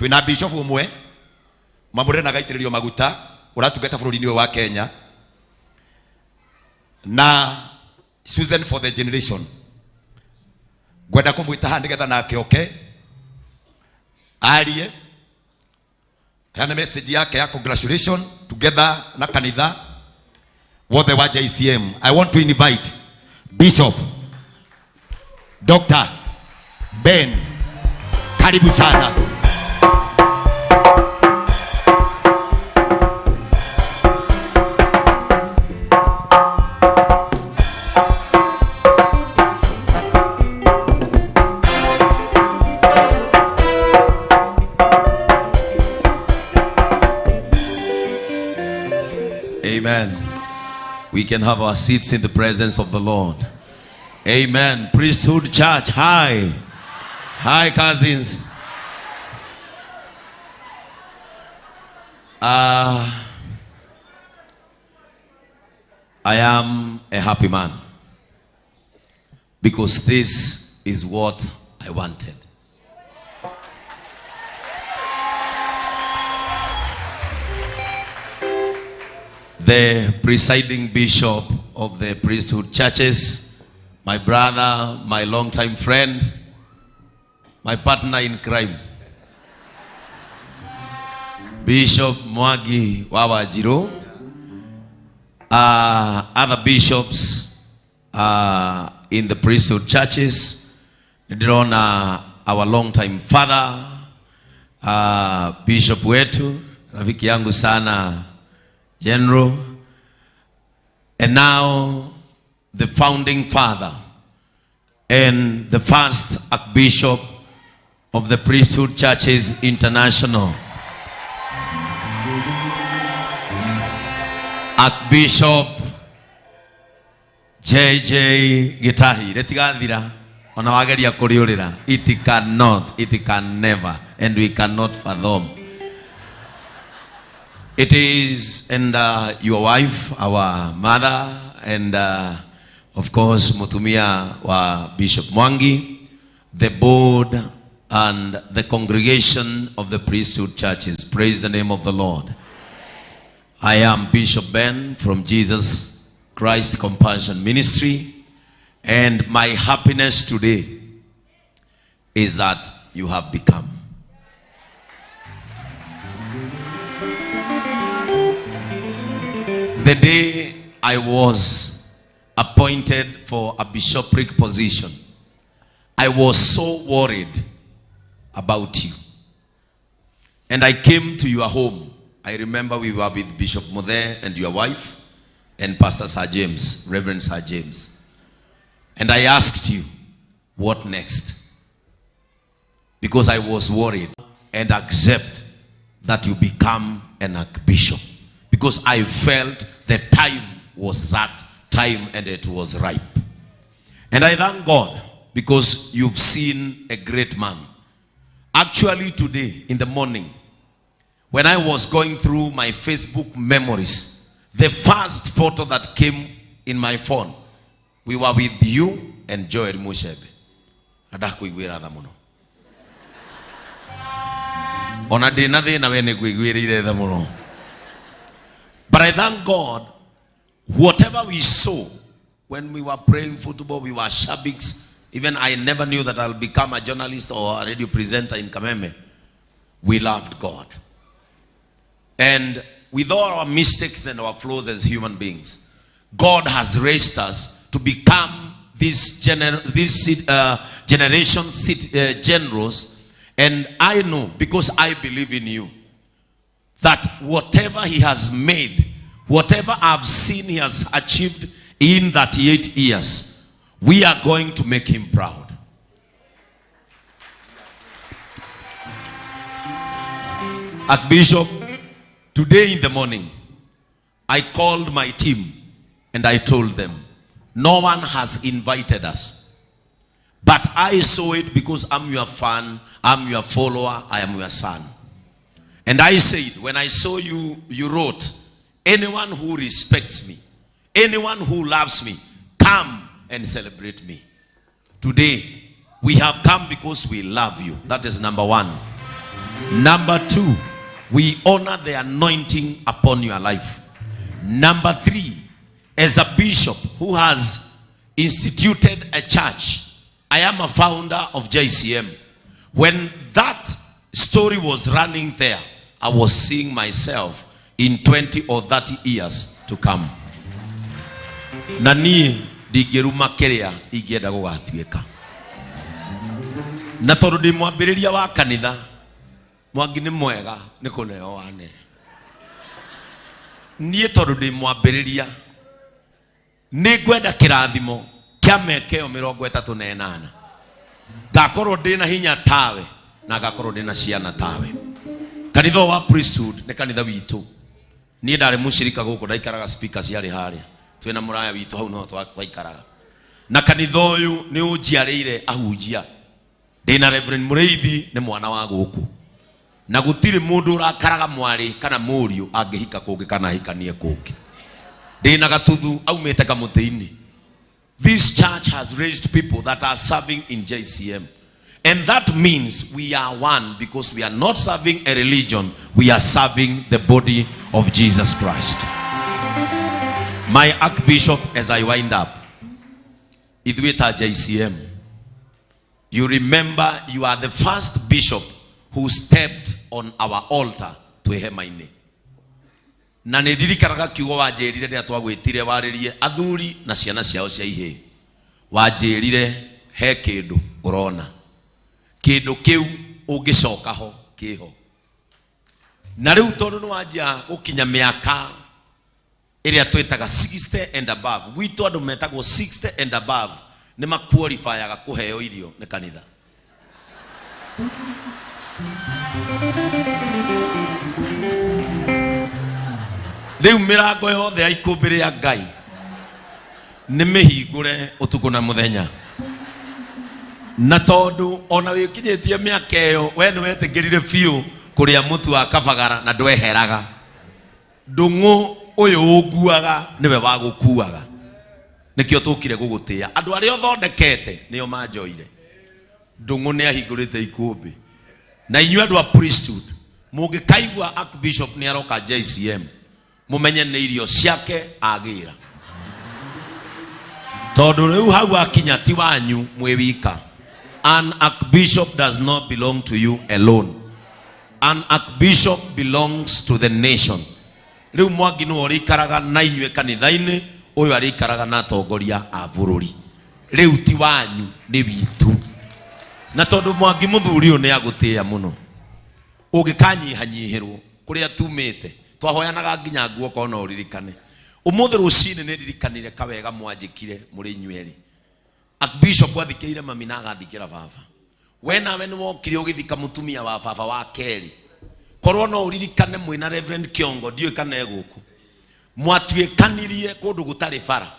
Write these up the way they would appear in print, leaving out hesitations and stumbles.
Twina bishop umwe mamure na gaitĩrĩrio maguta ũratungata bũrũri-inĩ ũyũ wa Kenya na Susan for the generation. Ngwenda kũmwĩta haha nĩgetha nake oke arie heana message yake ya congratulation together na kanitha wothe wa JCM. I want to invite Bishop Dr. Ben, karibu sana. Amen. We can have our seats in the presence of the Lord. Amen. Priesthood Church, hi. Hi, cousins. I am a happy man because this is what I wanted. The presiding bishop of the priesthood churches, my brother, my longtime friend, my partner in crime, Bishop Mwangi wa Wanjiru, other bishops in the priesthood churches, ndĩrona our longtime father, bishop wetu, rafiki yangu sana, General, and now the founding father and the first archbishop of the Priesthood Churches International, Archbishop JJ Gitahi. Rĩtigathira ona wageria kũrĩũrĩra. It cannot, it can never, and we cannot fathom. It is, and your wife, our mother, and of course, Mutumia wa Bishop Mwangi, the board and the congregation of the priesthood churches. Praise the name of the Lord. I am Bishop Ben from Jesus Christ Compassion Ministry, and my happiness today is that you have become. The day I was appointed for a bishopric position, I was so worried about you. And I came to your home. I remember we were with Bishop Mothe and your wife and Pastor Sir James, Reverend Sir James. And I asked you, what next? Because I was worried, and accept that you become an archbishop. Because I felt the time was that time and it was ripe. And I thank God because you've seen a great man. Actually today in the morning, when I was going through my Facebook memories, the first photo that came in my phone, we were with you and Joel Mushebe. Ndakuiguĩra tha mũno. Ona ndĩ na thĩna we nĩ ngũiguĩrĩire tha mũno. But I thank God, whatever we saw when we were playing football, we were shabiks. Even I never knew that I'll become a journalist or a radio presenter in Kameme. We loved God. And with all our mistakes and our flaws as human beings, God has raised us to become this generation generals. And I know, because I believe in you, that whatever he has made, whatever I've seen he has achieved in 38 years, we are going to make him proud. Archbishop, today in the morning, I called my team and I told them, no one has invited us. But I saw it because I'm your fan, I'm your follower, I am your son. And I said, when I saw you, you wrote, anyone who respects me, anyone who loves me, come and celebrate me. Today, we have come because we love you. That is number one. Number two, we honor the anointing upon your life. Number three, as a bishop who has instituted a church, I am a founder of JCM. When that story was running there, I was seeing myself in 20 or 30 years to come. Na niĩ ndingĩruma kĩrĩa ingĩenda gũgatuĩka. Na tondũ ndĩ mwambĩrĩria wa kanitha, Mwangi nĩ mwega nĩ kũneo wane. Niĩ tondũ ndĩ mwambĩrĩria nĩ ngwenda kĩrathimo kĩa mĩaka ĩyo 38, ngakorwo ndĩ na hinya tawe na ngakorwo ndĩ na ciana tawe. Kanitha ũyũ wa priesthood nĩ kanitha witũ. Niĩ ndarĩ mũcirika gũkũ, ndaikaraga speaker ciarĩ harĩa twĩna mũraya witũ hau no twaikaraga. Na kanitha ũyũ nĩ ũnjiarĩire ahunjia. Ndĩna Reverend Mũrĩithi nĩ mwana wa gũkũ, na gũtirĩ mũndũ ũrakaraga mwarĩ kana mũriũ angĩhika kũngĩ kana ahikanie kũngĩ. Ndĩna Gatuthu aumĩte kamũtĩ-inĩ. This church has raised people that are serving in JCM. And that means we are one because we are not serving a religion, we are serving the body of Jesus Christ. My Archbishop, as I wind up, ithuĩ ta JCM, you remember you are the first bishop who stepped on our altar twĩ hema-inĩ. Na nĩ ndirikanaga kiugo wanjĩrire rĩrĩa twagwĩtire warĩrie athuri na ciana ciao cia ihĩĩ. Wanjĩrire he kĩndũ ũrona, kĩndũ kĩu ũngĩcoka ho kĩho. Na rĩu tondũ nĩ wanjia gũkinya mĩaka ĩrĩa twĩtaga 60 and above, gwitũ andũ metagwo 60 and above nĩ maqualifyaga kũheo irio nĩ kanitha. Rĩu mĩrango yothe ya ikũmbĩ rĩa Ngai nĩ mĩhingũre ũtukũ na mũthenya. Na tondũ ona wĩkinyĩtie mĩaka ĩyo, we nĩ wetĩkĩrire biũ kũrĩa mũtu wa kabagara na ndweheraga. Ndũng'ũ ũyũ ũnguaga nĩwe wagũkuaga. Nĩkĩo tũkire gũgũtĩa. Andũ arĩa ũthondekete nĩo manjoire. Ndũng'ũ nĩ ahingũrĩte ikũmbĩ. Na inyuĩ andũ a priesthood, mũngĩkaigua Archbishop nĩ aroka JCM, mũmenye nĩ irio ciake agĩra. Tondũ rĩu hau akinya ti wanyu mwĩ wika. An archbishop does not belong to you alone. An archbishop belongs to the nation. Rĩu Mwangi nĩwe ũrĩikaraga na inyuĩ kanitha-inĩ, ũyũ arĩikaraga na atongoria a bũrũri. Rĩu ti wanyu, nĩ witũ. Na tondũ Mwangi mũthuri ũyũ nĩ agũtĩĩa mũno, ũngĩkanyihanyihĩrwo kũrĩa tumĩte, twahoyanaga nginya nguo korwo no ũririkane. Ũmũthĩ rũcinĩ nĩ ndirikanire kawega mwanjĩkire mũrĩ inyuĩ erĩ. Archbishop athikĩire mami na agathikĩra baba. We nawe nĩ wokire ũgĩthika mũtumia wa baba wa kerĩ. Korwo no ũririkane mwĩna Reverend Kiongo, ndiũĩ kana e gũkũ, mwatuĩkanirie kũndũ gũtarĩ bara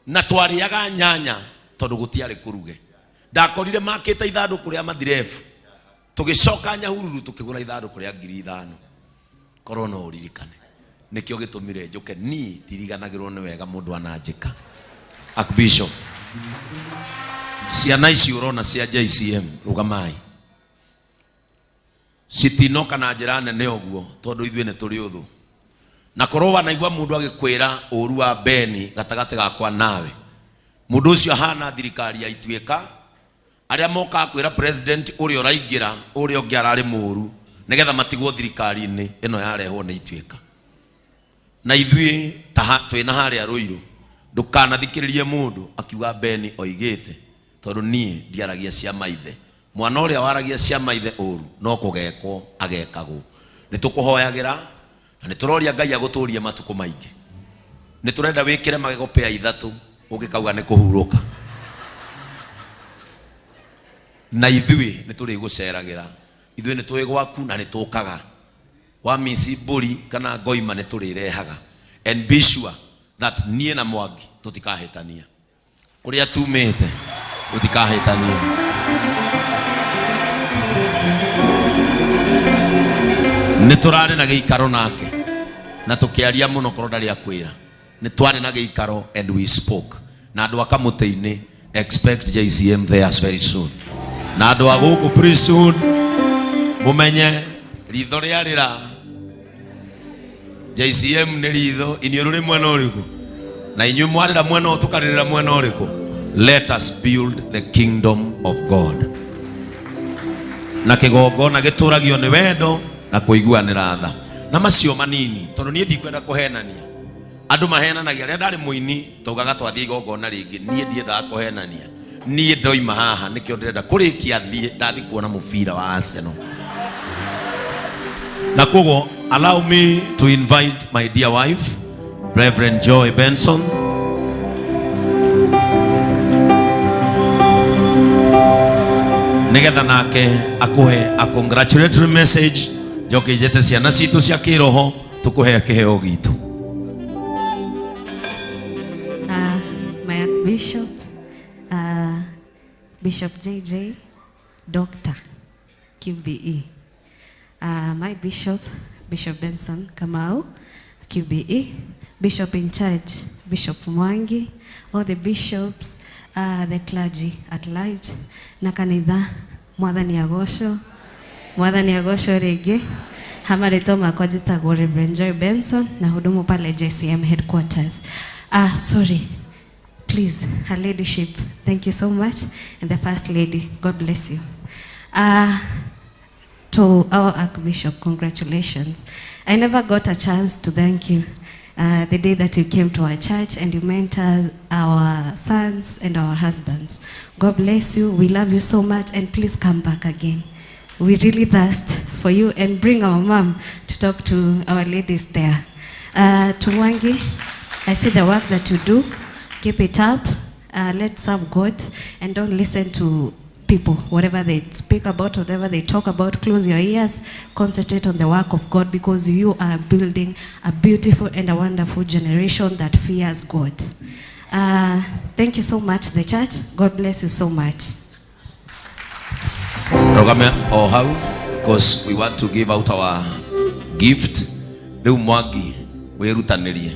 na twarĩaga nyanya tondũ gũtiarĩ kũruge. Ndakorire makĩte ithandũkũ rĩa mathirebu, tũgĩcoka Nyahururu tũkĩgũra ithandũkũ rĩa 5,000. Korwo no ũririkane, nĩkĩo gĩtũmire njũke. Niĩ ndiriganagĩrwo nĩ wega mũndũ ananjĩka. Archbishop, ciana ici ũrona cia JCM, rũgamai, citinoka na njĩra nene ũguo tondũ ithuĩ nĩ tũrĩ ũthũ. Na korwo wanaigua mũndũ agĩkwĩra ũru wa Beni gatagatĩ gakwa nawe, mũndũ ũcio ahana thirikari ya Ituĩka, arĩa mokaga kwĩra president ũrĩa ũraingĩra ũrĩa ũngĩ ararĩ mũru nĩgetha matigwo thirikari-inĩ ĩno yarehwo nĩ Ituĩka. Na ithuĩ twĩna harĩa Rũirũ, ndũkanathikĩrĩrie mũndũ akiuga Beni oigĩte, tondũ niĩ ndiaragia cia maithe. Mwana ũrĩa waragia cia maithe ũru no kũgekwo agekagwo. Nĩ tũkũhoyagĩra na nĩ tũroria Ngai agũtũrie matukũ maingĩ. Nĩ tũrenda wĩkĩre magego pea ithatũ ũngĩkauga nĩ kũhurũka. Na ithuĩ nĩ tũrĩgũceragĩra, ithuĩ nĩ tũĩ gwaku na nĩ tũkaga. Wa mici mbũri kana ngoima nĩ tũrĩrehaga. And be sure that niĩ na Mwangi tũtikahĩtania. Kũrĩa tumĩte tũtikahĩtania. Nĩ tũrarĩ na gĩikaro nake na tũkĩaria mũno, korwo ndarĩ akwĩra. Nĩ twarĩ na gĩikaro and we spoke. Na andũ a kamũtĩ-inĩ, expect JCM there very soon. Na andũ a gũkũ priesthood, Mumenye ritho rĩarĩra JCM nĩ ritho inyuĩ rũrĩ mwena ũrĩkũ na inyuĩ mwarĩra mwena ũyũ tũkarĩrĩra mwena ũrĩkũ. Let us build the kingdom of God. Na kĩgongona gĩtũragio nĩ wendo na kũiguanĩra tha na macio manini, tondũ niĩ ndikwenda kũhenania. Andũ mahenanagia rĩrĩa ndarĩ mũini taugaga twathiĩ igongona rĩngĩ. Niĩ ndiendaga kũhenania. Niĩ ndoima haha nĩkĩo ndĩrenda kũrĩkia thiĩ ndathi kuona mũbira wa Arsenal. Na koguo allow me to invite my dear wife, Reverend Joy Benson. Nigetha nake akuhe a congratulatory message, njoke njete ciana citũ cia kĩroho tũkũhe kĩheo gitũ. My Archbishop, Bishop JJ, Doctor QBE. My Bishop, Bishop Benson Kamau, QBE, Bishop in charge, Bishop Mwangi, all the bishops, the clergy at large, na kanitha, Mwathani agocwo, Mwathani agocwo rĩngĩ. Hamarĩtwa makwa njĩtagwo Reverend Joy Benson na hudumu pale JCM headquarters. Sorry, please, her ladyship, thank you so much, and the first lady, God bless you. To our Archbishop, congratulations. I never got a chance to thank you the day that you came to our church and you mentored our sons and our husbands. God bless you. We love you so much, and please come back again. We really thirst for you, and bring our mom to talk to our ladies there. To Mwangi, I see the work that you do. Keep it up. Let's serve God and don't listen to people. Whatever they speak about, whatever they talk about, close your ears. Concentrate on the work of God, because you are building a beautiful and a wonderful generation that fears God. Thank you so much, the church. God bless you so much. Rogame o hau, because we want to give out our gift. Riu Mwangi wirutanirie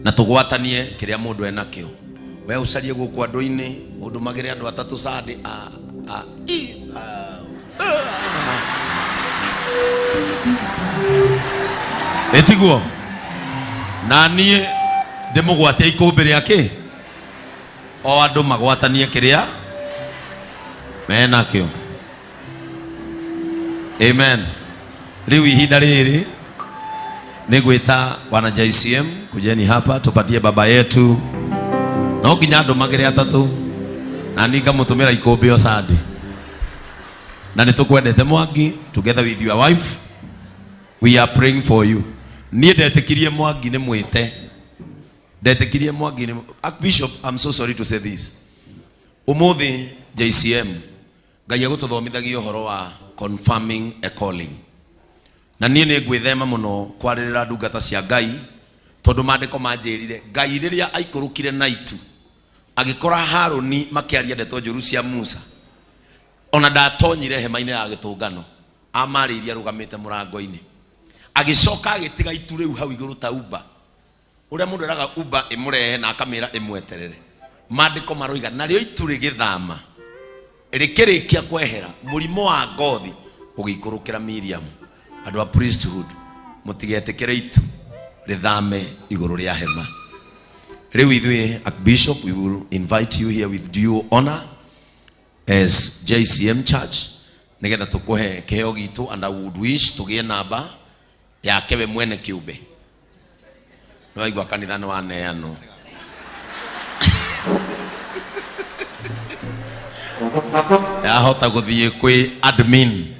na tugwatanie kiria mundu enakio. We ucarie guku andu-ini undumagire andu atatu sandi a a i a etiguo na nie ndimugwatie ikumbi riake o andu magwatanie kiria menakio. Amen. Riu ihinda riri nigwita wana JCM, kujeni hapa tupatie baba yetu. No nginya andu magire atatu na ni ngamutumira ikumbi o sandi. Na nitukwendete Mwangi, together with your wife we are praying for you. Nie ndetikirie Mwangi ni mwite, ndetikirie Mwangi ni Archbishop, I'm so sorry to say this. Umuthi JCM Ngai agututhomithagia uhoro wa confirming a calling. Na niĩ nĩ ngwĩthema mũno kwarĩrĩra ndungata cia Ngai, tondũ maandĩko manjĩrire Ngai rĩrĩa aikũrũkire na itu agĩkora Harũni makĩaria ndeto njũru cia Musa, ona ndatonyire hema-inĩ ya gĩtũngano, amarĩirie arũgamĩte mũrango-inĩ, agĩcoka agĩtiga itu rĩu hau igũrũ ta Uber, ũrĩa mũndũ eraga Uber ĩmũrehe na akamĩra ĩmweterere. Maandĩko maroiga narĩo itu rĩgĩthama rĩkĩrĩkia kwehera, mũrimũ wa ngothi ũgĩikũrũkĩra Miriam. Andũ a priesthood mũtigetĩkĩre itu rĩthame igũrũ rĩa hema. Rĩu ithuĩ Archbishop, we will invite you here with due honor as JCM Church nigetha tũkũhe kĩheo gitũ, and I would wish tũgĩe namba yake we mwene kĩũmbe. Nĩwaigua kanitha nĩ waneanwo. Yahota gũthiĩ kwĩ admin.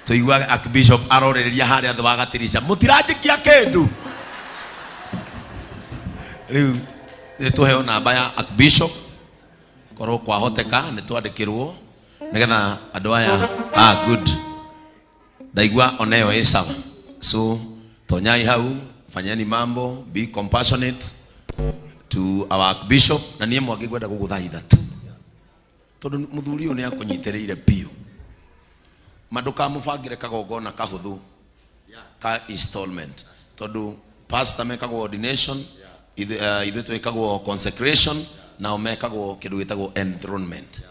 Tũiguaga Archbishop arorereria harĩa thĩ wa gatirisha, mũtiranjĩkia kĩndũ. Rĩu nĩ tũheo namba ya Archbishop, korwo kwahoteka nĩ twandĩkĩrwo nĩgetha andũ aya. Good, ndaigua ona ĩyo ĩ sawa. So tonyai hau, fanyeni mambo, be compassionate to our Archbishop. Na niĩ Mwangi ngwenda gũgũthaitha tu, tondũ mũthuri ũyũ nĩ akũnyitĩrĩire biũ. Ma ndũkamũbangĩre kagongona kahũthũ ka installment, tondũ pastor mekagwo ordination, ithuĩ twĩkagwo consecration, nao mekagwo kĩndũ gĩtagwo enthronement.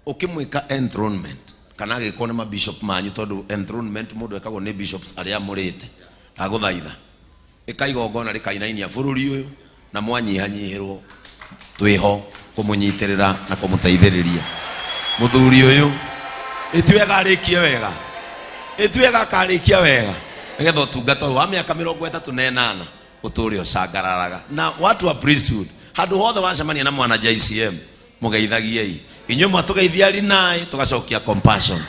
Ũkĩmwĩka enthronement, Kana agĩkwo nĩ mabishop manyu, tondũ enthronement mũndũ ekagwo nĩ bishops arĩa amũrĩte. Ndagũthaitha, ĩka igongona rĩkainainia bũrũri ũyũ, na mwanyihanyihĩrwo twĩho kũmũnyitĩrĩra na kũmũteithĩrĩria mũthuri ũyũ. Ĩti wega arĩkie wega, ĩti wega akarĩkia wega, nĩgetha ũtungata ũyũ wa mĩaka 38 ũtũre ũcangararaga. Na watu wa priesthood, handũ hothe wacemania na mwana JCM, mũgeithagiei. Inyuĩ mwatũgeithia rinai, tũgacokia compassion.